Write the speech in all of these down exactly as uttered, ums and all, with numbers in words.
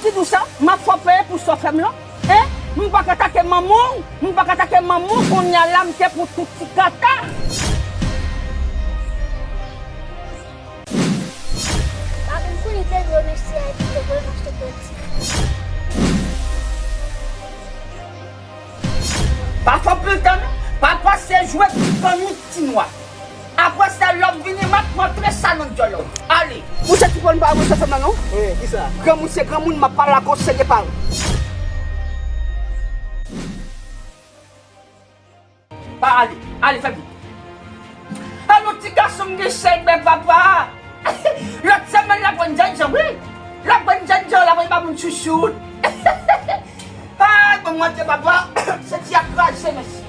Ki di w sa? M ap fè w peye pou sa w fè m lan? Hein? M pa ka atake manman w? M pa ka atake manman w? Kounye a la, m te pou tout ti kata. Papi, m konnen te dwe remèsye a epi te voye m achte kredi. Pa fè anpil tan non. Pa pase jwèt ti kannik ti nwa. Apre sa, lè w vini, m ap montre sa nan dyòl ou. Ale. Monchè Ti Pòl, m pa wè sa fè m la non. Wi, kisa? Granmoun se granmoun, m ap pale ak ou serye, pare. Pa ale, ale, fè vit. Alò, ti gason m gen chèlbè papa. Lòt semèn, l ap pran djèdjan, wi. L ap pran djèdjan, l ap pran ba moun chouchout. Ay, bon, mwen te papa, senti a kraze, mesye.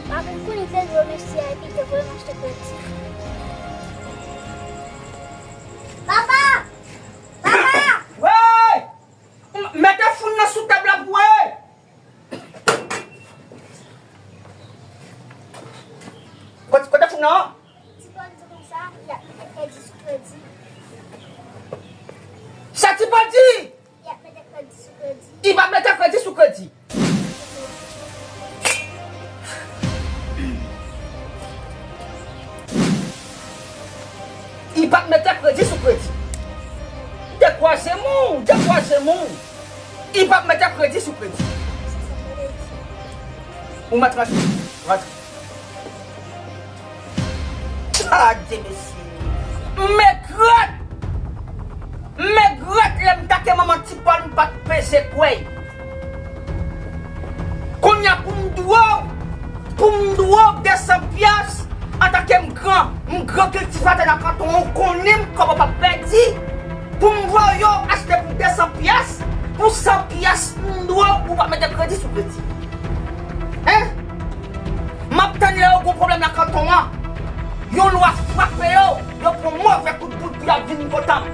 Papi, m konnen te dwe remèsye a epi te voye m achte kredi. Papa! Papa! Wey! Mete foun nan sou tab la pou we! Kote, kote foun nan? Ti Pòl di konsa, y ap mete kredi sou kredi. Sa Ti Pòl di? Y ap mete kredi sou kredi. I p ap mete kredi sou kredi. I p ap mete kredi sou kredi. Dekwaze moun, dekwaze moun. I p ap mete kredi sou kredi. Ou mèt rantre. Rantre. Gade, mesye. M regrèt. M regrèt lè m ta ke manman Ti Pòl, m pa t peze kwè. Kounye a pou m dwe w, pou m dwe w de san pyès, antanke m gran, m gran kiltivatè nan kanton an, ou konnen m kòman m ap pèdi. Pou m voye w achte pou de san pyès, pou san pyès m dwe w, ou pa mete kredi sou kredi. Hein? M ap tann lè yo gon pwoblèm nan kanton an. Yon lwa frape yo, yo pran move kout bout pou y ap vin kontan m.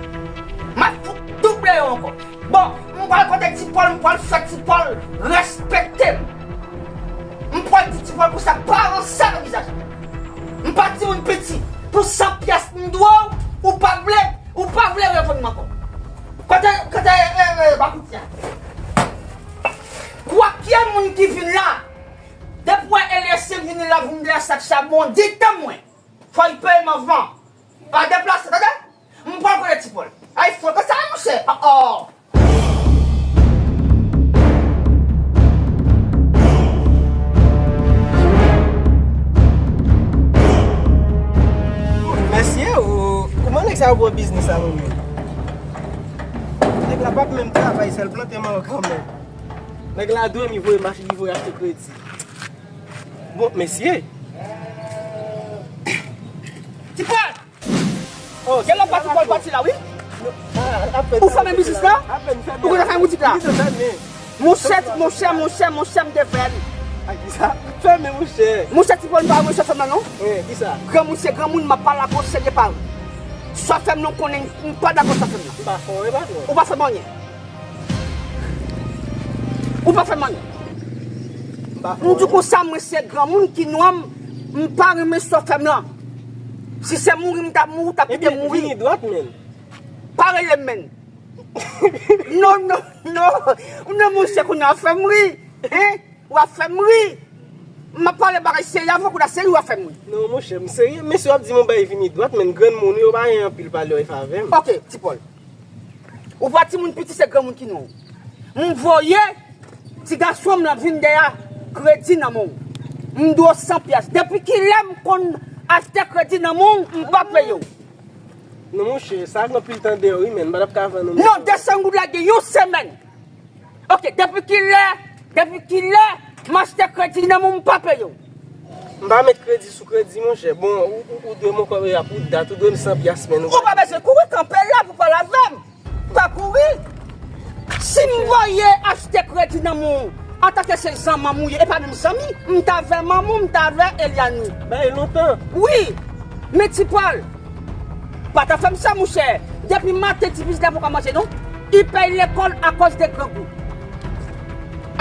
M ap fout double yo ankò. Bon, m pral kote Ti Pòl, m pral fè Ti Pòl respekte m. M pral di Ti Pòl konsa, pa ranse nan vizaj mwen. M pa timoun piti. Pou san pyès m dwe w, ou pa vle, ou pa vle reponn mwen ankò. Kote, kote, e, e, e, bakouti a? Kwakye moun ki vin la, depi w wè Eliezer vini la, vin la sak chabon, di tann mwen. Fò l peye m anvan. Pa deplase, tande? M pral kote Ti Pòl. Ay, fò konsa, monchè. Oh, oh. Mesye, ou, kouman nèg sa yo pran biznis la, menm? Nèg la p ap menm travay, sèl plante mango kanmenm. Nèg la dwe m, li voye m ach-, li voye achte kredi. Bon, mesye. Ti Pòl! Oh, gen lòt pati Pòl pati la, wi. Ou fèmen biznis la? Ou konn fèmen boutik la? Monchè, monchè, monchè, monchè, m te fè l. A kisa? Fèmen, monchè. Monchè, Ti Pòl, m pa renmen sa fèm nan, non. Wi, kisa? Granmoun se granmoun, m ap pale ak ou serye, pare. Sa fèm nan, konnen m pa dakò sa fèm nan. M pa fè w, wi, patwon. Ou pa fè m anyen. Ou pa fè m anyen. M pa fè w, wi. M di konsa, mwen se granmoun ki nwa m, m pa renmen sa fèm nan. Si se mouri m t ap mouri, w t ap kite m mouri. Vini dwat, menn. Pa rele m menn. Non, non, non. Non, monchè, kounye a w ap fè m ri. Hein? W ap fè m ri. M ap pale bagay serye avè w, kounye a se ri w ap fè m ri. Non, monchè, m serye. Mesye w ap di m yon bagay vini dwat, menn, granmoun wi, yo pa gen anpil pale yo avè m. Ok, Ti Pòl. Ou pa timoun piti, se granmoun ki nwa w. M voye ti gason m lan vin dèyè kredi nan men w. M dwe w san pyès. Depi kilè m konn achte kredi nan men w, m pa peye w? Non, monchè, sa gen anpil tan deyò, wi, menn. M pa t ap ka vann ou, non. Non, de san goud la gen yon semèn. Ok, depi kilè, depi kilè m achte kredi nan men w, m pa peye w? M pa met kredi sou kredi, monchè. Bon, ou, ou, ou dwe m yon kòb, e ap ou dat, ou dwe m san pyès, menn. Ou pa bezwen kouri, kanpe la pou pale avè m. Pa kouri. Si m voye achte kredi nan men w, antanke se zanmi m ou ye, e pa menm zanmi, m t avè manman w, m t avè Eliane wi. Bagay lontan. Wi. Men Ti Pòl, pa ta fè m sa, monchè. Depi maten, ti pitit la poko manje, non. Li pèy lekòl akoz de grangou.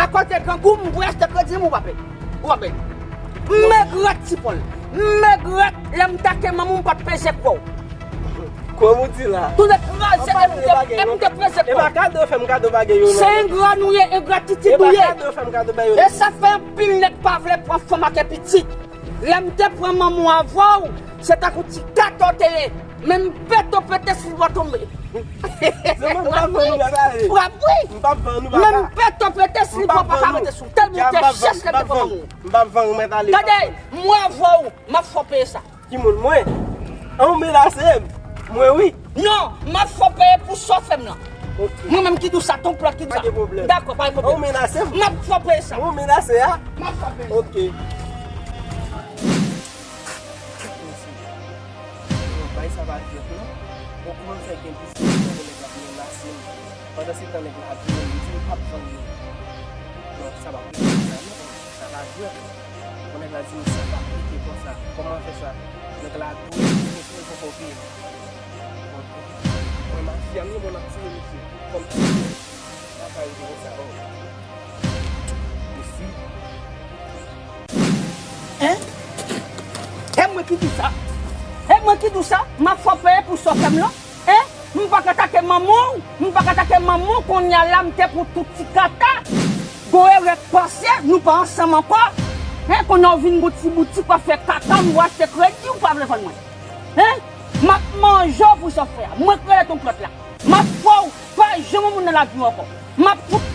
Akoz de grangou, m pou achte kredi, m ou pa peye. Ou pa peye. M egret, Ti Pòl. M egret, lè m take manman w, m pa t peze kwa w. Kòm ou di la. Tout nèt kraze, e m te, e m te peze kwa w. E pa kado fè m kado bagay yo non. Se engra nou ye, engratitid nou ye. E pa kado fè m kado bagay yo non. E sa fè anpil nèg pa vle pran fanm ak pitit. Lè m te pran manman w avè w, se tankou ti kato te ye. Men m pete w pete si l pa tonbe. Zanmi m, m p ap vann ou bagay. W ap ri. M p ap vann ou bagay. Men m pete w pete si l pa pete sou tèl moun te chèch lè m te pran manman w. M p ap vann ou, mèt ale. Gade, mwen avè w, m ap fè w peye sa. Ki moun, mwen? An, ou menase m. Mwen wi. Non, m ap fè w peye pou sa w fè m lan. Mwen menm ki di w sa, ton plòt ki di sa. Pa gen pwoblèm. Dakò, pa gen pwoblèm. Ou menase m. M ap fè w peye sa. Ou menase a? M ap fè w peye. Ok. Bay sa pa jwèt non. Bon, kòman fè gen biznis pou nèg la menase m? Pandan se tan nèg la di m, li di m p ap vann li. Non, sa p ap rete konsa non. Sa pa jwèt. Bon, nèg la di m sa p ap rete konsa. Kòman fè sa? Nèg la dwe, li dwe poko peye m. Bon, mwen mafya m ye, mwen m ap tire misye. Kòm sa pa rete konsa, oh. Mesi. Hein? E mwen ki di sa? E mwen ki di w sa? M ap fè w peye pou sa w fè m lan? Hein? M pa ka atake manman w? M pa ka atake manman w kounye a la m te pran tout ti kata. Gon erè k pase, nou pa ansanm ankò. Hein? Kounye a w vin gon ti boutik w ap fè kaka, m pou achte kredi, ou pa vle vann mwen. Hein? M ap manje w pou sa w fè a. Mwen k rele ton plòt la. M ap fè w pa janm wè moun nan lavi w ankò. M ap fout